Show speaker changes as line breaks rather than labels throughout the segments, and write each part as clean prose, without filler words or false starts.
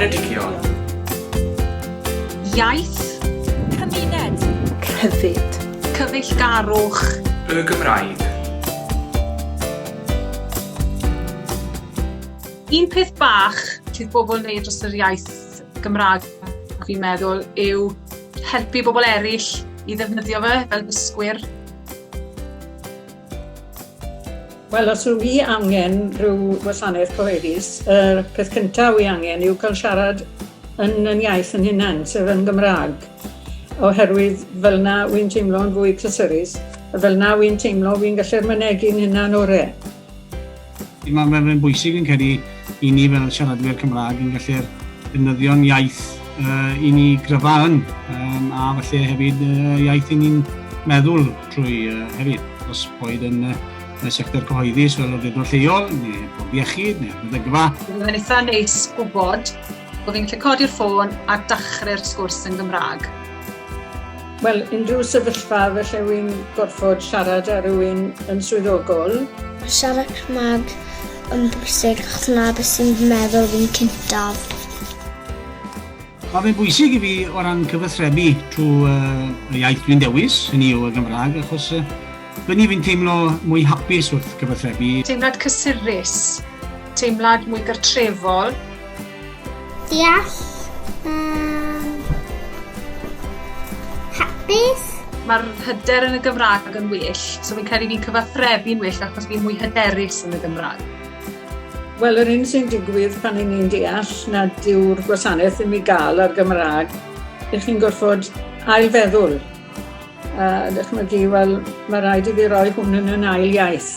Ceredigion.
Iaith.
Cymuned.
Rhyddid.
Cyfeillgarwch.
Y Gymraeg.
Un peth bach sydd bobl yn neud dros yr iaith Gymraeg, fi'n meddwl, yw helpu bobl eraill i ddefnyddio fe fel dysgwyr.
Wel, os yw i angen rhyw wasanaeth cyhoeddus, y peth cyntaf wi angen yw cael siarad yn yn iaith yn hunan, sef yn Gymraeg. Oherwydd fel na wy'n teimlo'n fwy cysurus, a fel na wy'n teimlo wy'n gallu'r mynegi'n hunan ore.
Mae'n ma bwysig yn credu i ni fel siaradwyr Cymraeg yn gallu'r defnyddio'n iaith uh, i ni gryfa yn, um, a falle hefyd uh, iaith i ni'n meddwl trwy uh, hefyd, os boed yn uh, y sector cyhoeddus fel awdurdod lleol, neu bwrdd iechyd, neu meddygfa.
Mae'n eitha neis gwybod bod fi'n gallu codi'r ffôn a dechrau'r sgwrs yn Gymraeg.
Wel, unrhyw sefyllfa felly wy'n gorfod siarad â rhywun yn swyddogol.
Mae siarad Cymraeg yn bwysig achos 'na beth sy'n meddwl fi'n cyntaf.
Mae fe'n bwysig i fi o ran cyfathrebu trwy uh, y iaith dwi'n dewis, hynny yw y Gymraeg, achos uh, fyny fi'n teimlo mwy hapus wrth gyfathrebu.
Teimlad cysurus, teimlad mwy gartrefol.
Deall, um, hapus.
Mae'r hyder yn y Gymraeg yn well, so fi'n credu fi'n cyfathrebu'n well achos fi'n mwy hyderus yn y Gymraeg.
Wel, yr un sy'n digwydd pan y'n ni'n deall nad yw'r gwasanaeth ddim i gael ar Gymraeg, ych chi'n gorfod ailfeddwl. A dychmygu, wel, mae rhaid i fi roi hwn yn yn ail iaith.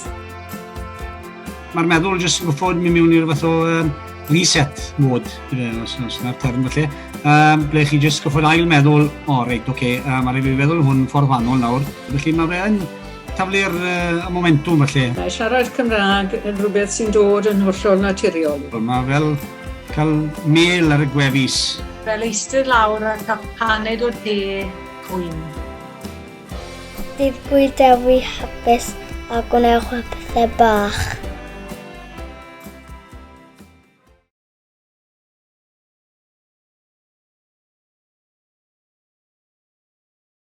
Mae'r meddwl jyst yn gorfod mynd mewn i'r fath o um, reset mode, os, os na'r term falle, um, ble chi jyst gorfod ail meddwl, o oh, reit, oce, okay, uh, mae rhaid i fi feddwl hwn ffordd wahanol nawr. Felly mae fe yn taflu'r uh, momentwm felly.
Mae siarad Cymraeg yn rhywbeth sy'n dod yn hollol naturiol.
Mae fel cael mel ar y gwefus.
Fel eistedd lawr a cael paned o de twym.
Dydd Gŵyl Dewi hapus a gwnewch y pethau bach.